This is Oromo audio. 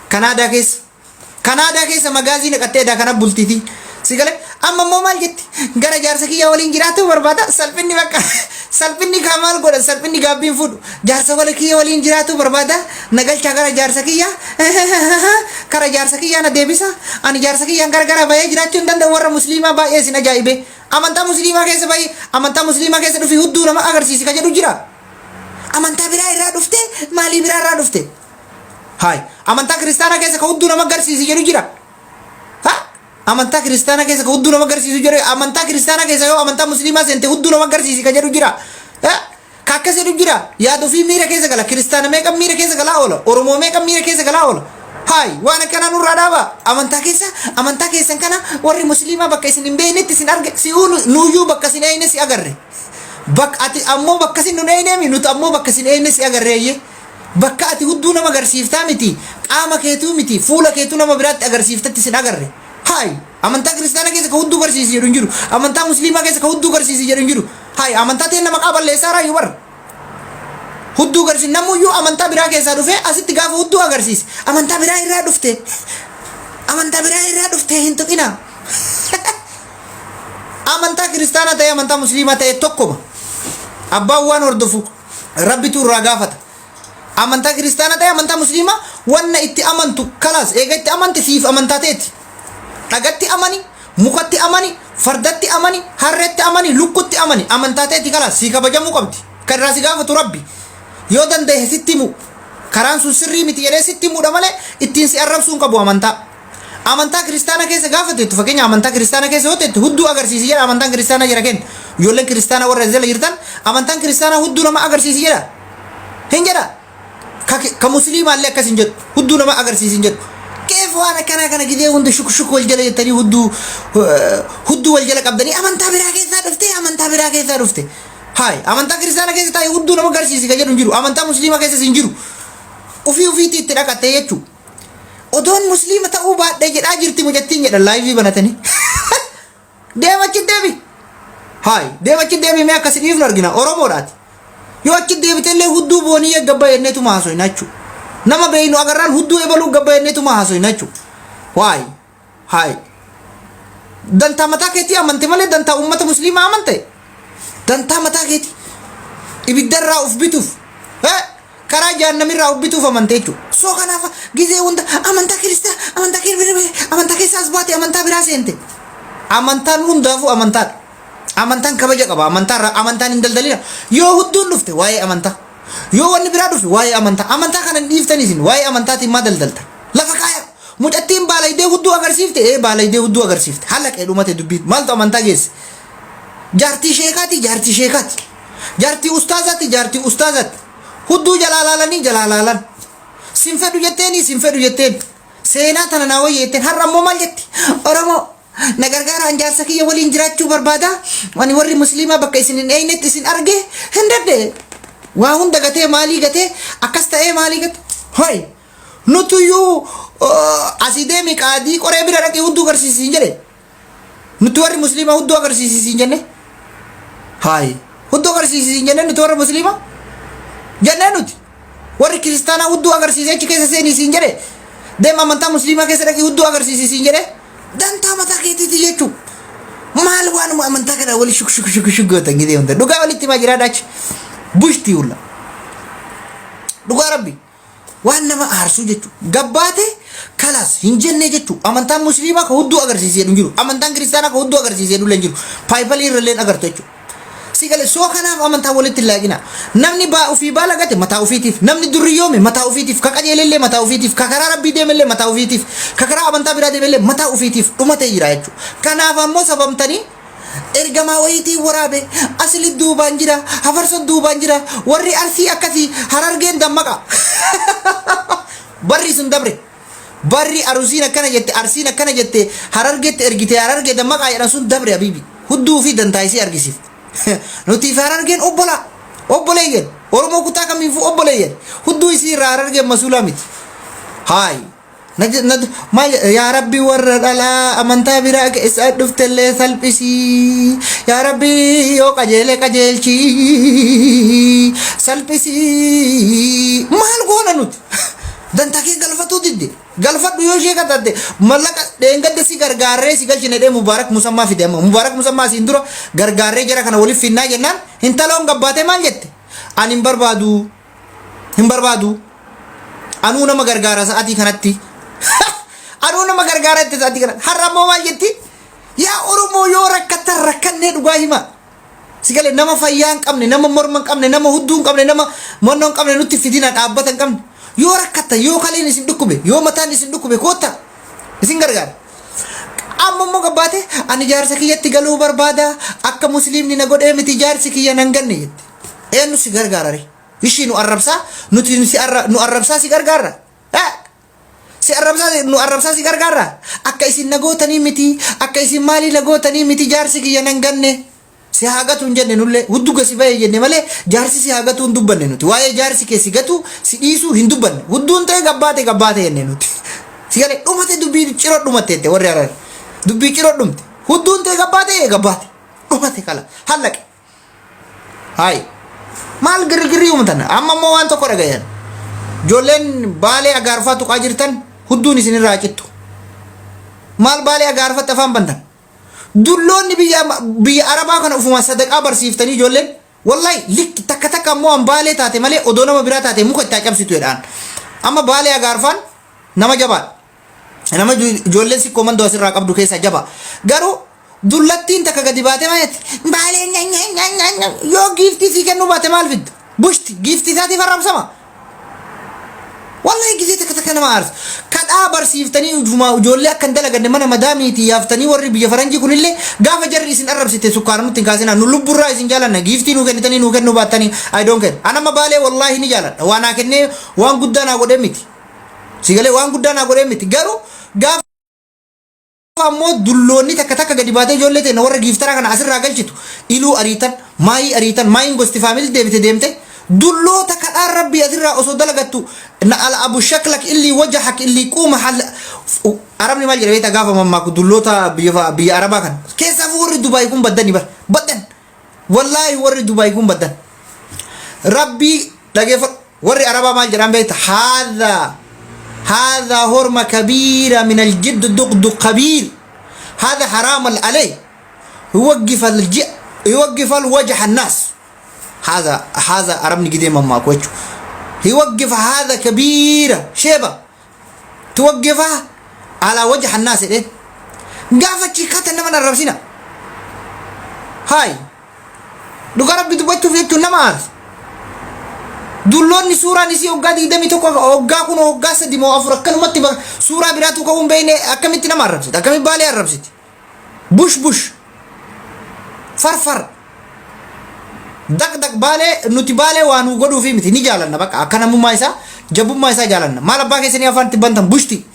Kanaadaa keessa. Kanaadaa keessa magaazii naqattee edaa kana bultiiti. Si galee amma immoo maal jetti? Gara jaarsa kiyyaa waliin jiraachuu barbaada. Salphinni bakka salphinni kaa maal godha? Salphinni gaabbiin fuudhu. Jaarsa wala kiyya waliin jiraachuu barbaada. Na galchaa gara jaarsa kiyyaa. Kara jaarsa kiyyaa na deebisa. Ani jaarsa kiyyaan gara gara bahee jiraachuu hin danda'u. Warra musliimaa baay'ee isin ajaa'ibe. Amantaa musliimaa keessa bahee amantaa musliimaa keessa dhufi hudduu nama agarsiisi ka jedhu jira. Amantaa biraa irraa dhufte, maalii biraa irraa dhufte? Haay, amantaa kiristaanaa keessa ka hudduu nama agarsiisi jedhu jira. Ha? Amantaa kiristaanaa keessa ka hudduu nama agarsiisu jedhu, amantaa kiristaanaa keessa yoo amantaa musliimaa seente hudduu nama agarsiisi ka jedhu jira. Ha? Ka akkas jedhu jira. Yaada ofii miira keessa gala. Kiristaana meeqa miira keessa galaa oola? Oromoo meeqa miira keessa galaa oola? Haay, waan akkanaa nurraa dhaaba. Amantaa keessa, amantaa keessan kana warri musliimaa bakka isin hin beeknetti isin arge, si nuyyuu bakka isin eeyne si agarre. Bakka ati ammoo bakka isin nun eeyneemi, nuti ammoo bakka isin eeyne si agarreeyye. Bakka ati hudduu nama agarsiiftaa miti, qaama keetuu miti, fuula keetuu nama biraatti agarsiiftatti sin agarre. Haay, amantaa kiristaanaa keessa ka hudduu agarsiisi jedhu hin jiru. Amantaa musliimaa keessa ka hudduu agarsiisi jedhu hin jiru. Haay, amantaa ta'e nama maqaa balleessaa raayyuu bara. Hudduu agarsiisi, namuyyuu amantaa biraa keessaa dhufee asitti gaafa hudduu agarsiise. Amantaa biraa irraa dhufte. Amantaa biraa irraa dhufte hin tuqinaa. Amantaa kiristaanaa ta'e, amantaa musliimaa ta'e tokkuma. Abbaan waan hordofu Rabbitu irraa gaafata. Amantaa kiristaanaa ta'e, amantaa musliimaa, wanna itti amantu kalaas eega itti amante siif amantaa ta'eeti. Dhagatti amani, mukatti amani, fardatti amani, harreetti amani, lukkutti amani, amantaa ta'eeti kalaas sii kabajamuu qabdi. Kan irraa si gaafatu Rabbi. Yoo danda'e sitti himu, karaan sun sirrii miti jedhee sitti himuudha malee ittiin si arrabsuu hin qabu amantaa. Amantaa kiristaanaa keessa gaafa teettu, fakkeenya amantaa kiristaanaa keessa yoo teettu hudduu agarsiisi jedha amantaan kiristaanaa jira kenna. Ijoolleen kiristaanaa warra jala jirtan, amantaan kiristaanaa hudduu nama agarsiisi jedha. Hin jedha. Ka musliimaa illee akkas hin jedhu. Hudduu nama agarsiisi hin jedhu. Keef waan akkanaa kana gidee hunda shuk shuk wal jala jettanii hudduu wal jala qabdanii amantaa biraa keessaa dhufte, amantaa biraa keessaa dhufte. Haay, amantaa kiristaanaa keessa taa'ee hudduu nama agarsiisi ka jedhu hin jiru. Amantaa musliimaa keessas hin jiru. Ofii ofiitii itti dhaqattee jechuudha. Odoon musliima ta'uu baadhee jedhaa jirti mucattiin jedhan live banatanii. Deema achi deebi. Haay, deema achi deebi, mee akkasi dhiifnu argina Oromoodhaati. Yoo achi deebite illee hudduu boonii gabba jenneetuma haasoyna jechuudha. Nama beeynu agarraan hudduu ebaluu gabba jenneetuma haasoyna jechuudha. Waay, haay. Dantaa mataa keetii amante malee dantaa uummata musliimaa amante. Dantaa mataa keetii. Ibiddarraa uf bituuf. Karaa jaannamirraa uf bituuf amante jechuudha. So kanaaf gizee hunda amantaa kiristaa, amantaa kiristaa, amantaa keessaas baate amantaa biraa seente. Amantaan hundaafuu amantaadha. Amantaan kabaja qaba. Amantaa amantaan hin daldalina. Yoo hudduun dhufte waa'ee amantaa. Yoo wanni biraa dhufe waa'ee amantaa. Amantaa kana hin dhiiftan isin waa'ee amantaatiin maa daldalta? Lafa kaaya. Mucattiin baalaydee hudduu agarsiifte, ee baalaydee hudduu agarsiifte. Halaqee dhumate dubbiin. Maaltu amantaa geesse? Jaartii sheekaati, jaartii sheekaati. Jaartii ustaazaati, jaartii ustaazaati. Hudduu jalaa laalanii jalaa laalan. Sin fedhu jetteeni, sin fedhu jetteen. Seenaa tana naa wayya jetteen. Har'a ammoo maal jetti? Oromoo na gargaaraan, jaarsa kiyya waliin jiraachuu barbaada. Ani warri musliimaa bakka isin hin eeynetti isin arge hin dadde. Waa hunda gatee, maalii gatee, akkas ta'ee maalii gate. Hoy, nutuyyuu asii deemi qaadii qoree bira dhaqee hudduu agarsiisi hin jedhe. Nuti warri musliimaa hudduu agarsiisi hin jenne. Haay, hudduu agarsiisi hin jenne nuti warra musliimaa. Jennee nuti. Warri kiristaanaa hudduu agarsiisee achi keessa seenii siin jedhe. Deema amantaa musliimaa keessa dhaqii hudduu agarsiisi siin jedhe. Dantaa mataa keetiiti jechuun. Maal waanuma amantaa kana wali shuk shuk shuk shuk gootan gidee hunda. Dhugaa walitti himaa jiraadha achi. Bushtii hulla. Dhugaa Rabbi. Waan nama aarsuu jechuudha. Gabbaate kalaas hin jennee jechuudha. Amantaan musliimaa ka hudduu agarsiisee hin jiru. Amantaan kiristaanaa ka hudduu agarsiisee hin jiru. Paayipalii irra illee agartu jechuudha. Si galee soo kanaaf amantaa walitti hin laaqina. Namni baa ofii baala gate mataa ofiitiif, namni durriyyoome mataa ofiitiif, ka qajeelellee mataa ofiitiif, ka karaa rabbii deemellee mataa ofiitiif, ka karaa amantaa biraa deemellee mataa ofiitiif dhumatee jira jechuudha. Kanaaf ammoo sababtanii ergamaa wayiitiin waraabe asli duubaan jira, hafarson duubaan jira, warri Arsii akkasii, Harargeen dammaqa. Barri sun dabre. Barri Arusiin akkana jette, Arsiin akkana jette, Harargeetti ergite, Harargee dammaqaa jedhan sun dabre abiibi. Hudduu fi dantaa isii argisiifte. Nuti fi Harargeen obbolaa. Obboleeyyan. Oromoo kutaa kamiifuu obboleeyyan. Hudduu isii irraa Harargeen masuulaa miti. Haay. Maal yaa Rabbi, warra dhalaa amantaa biraa keessaa dhuftellee salphisii. Yaa Rabbi, yoo qajeele qajeelchii. Salphisii. Maal goona nuti? Dantaa kee galfatuu didde. Galfadhu yoo ishee katatte mallaqa dheengadda si gargaarree si galchine dhee Mubaarak Musammaa fide amma. Mubaarak Musammaa asiin dura gargaarree jara kana waliif finnaa jennaan hintaloon gabbaatee maal jette? Ani hin barbaadu. Hin barbaadu. Anuu nama gargaara sa'aatii kanatti. Anuu nama gargaara jette sa'aatii kanatti. Har'a ammoo maal jetti? Yaa Oromoo, yoo rakkattan rakkannee dhugaa hima. Si galee, nama fayyaa hin qabne, nama morma hin qabne, nama hudduu hin qabne, nama monnoo hin qabne nutti fidina, dhaabbata hin qabne. Yoo rakkattan, yoo kaleen isin dhukkube, yoo mataan isin dhukkube, kootta isin gargaara. Amma immoo gabbaate, ani jaarsa kiyyatti galuu barbaada, akka musliimni na godhee miti, jaarsi kiyya nan ganne jette. Eenyu si gargaara ree? Ishii nu arrabsaa, nuti si arra nu arrabsaa si gargaarra. Eh? Si arrabsaa, nu arrabsaa si gargaarra. Akka isin na gootanii miti, akka isin maalii na gootanii miti, jaarsi kiyya nan ganne. Si haa gatu hin jenne nullee, huddu gasi bahee jenne malee jaarsi si haa gatu hin dubbanne nuti. Waa'ee jaarsi kee si gatu si dhiisuu hin dubbanne. Hudduun ta'e gabbaate gabbaate jenne nuti. Si galee, dhumate, dubbii ciroo dhumatte jette warri Harar. Dubbii ciroo dhumte. Hudduun ta'e gabbaate gabbaate. Dhumate kala. Hallaqe. Hayi. Maal girgirrii uumtan? Amma immoo waan tokko dhagayan. Ijoolleen Baalee Agaarfaa tuqaa jirtan, hudduun isinirraa cittu. Maal Baalee Agaarfatti afaan bantan? Dulloonni biyya Arabaa kana ufuma sadaqaa barsiiftanii ijoolleen, wallahi likki takka takka ammoo an Baalee taate malee odoo nama biraa taate muka itti cabsitu jedhaan. Amma Baalee Agaarfaan nama jabaadha. Nama ijoolleen Sikkoo Mandoo asirraa qabdu keessaa jaba. Garuu dullattiin takka gadi baatee maal jetti? Baalee nya nya nya nya nya, yoo giiftii sii kennuu baate maal fidda? Bushti giiftii isaatiif arrabsama. Wallahi gisee takka takka nama aarsa. Kadhaa barsiiftanii ufuma ijoollee akka hin dalaganne mana madaamiitii yaaftanii, warri biyya faranjii kunillee gaafa jarri isin arrabsite sukkaara nutti hin kaasinaa. Nu lubburraa isin jaalanna. Giiftii nuu kennitanii nuu kennuu baattanii, I don't care. An amma Baalee wallahi ni jaaladha. Waa naa kennee waan guddaa naa godhee miti. Si galee, waan guddaa naa godhee miti. Garuu gaafa ammoo dulloonni takka takka gadi baatee ijoollee ta'e warra giiftaraa kana asirraa galchitu, Iluu ariitan, Maayii ariitan, Maayiin gosti faamilii deebite deemte, dulloota kadhaan rabbii asirraa osoo dalagattu na ala abu shaklak illii wajahak illii quuma hal. Arabni maal jedha beektaa gaafa mammaaku? Dulloota biyya Arabaa kana keessaafuu warri Dubaay kun baddani bar, baddan, wallaahi warri Dubaay kun baddan. Rabbii dhageeffadhu, warri Arabaa maal jedhan beekta? هذا هرم كبيرة من الجد دقدق كبير، هذا حرام عليه يوقف يوقف الوجه الناس. هذا عربني قديم ما وجهه يوقف، هذا كبيرة شيبة توقفها على وجه الناس. إيه gaafa chiikata nama arrabsina. Haay, dhuga Rabbi dubbachuuf jechuun nama aarsa. Dulloonni suuraan isii waggaa 21, waggaa kun waggaa sadi moo afur akkanumatti suuraa biraatu ka'uu hin beekne akkamitti nama arrabsiti? Akkamitti Baalee arrabsiti? Bush bush farfar daq daq. Baalee nuti Baalee waa nu godhuufi miti, ni jaalanna, bakka akka namummaa isaa, jabummaa isaa jaalanna. Maal abbaa keessanii afaan itti bantan, bushti?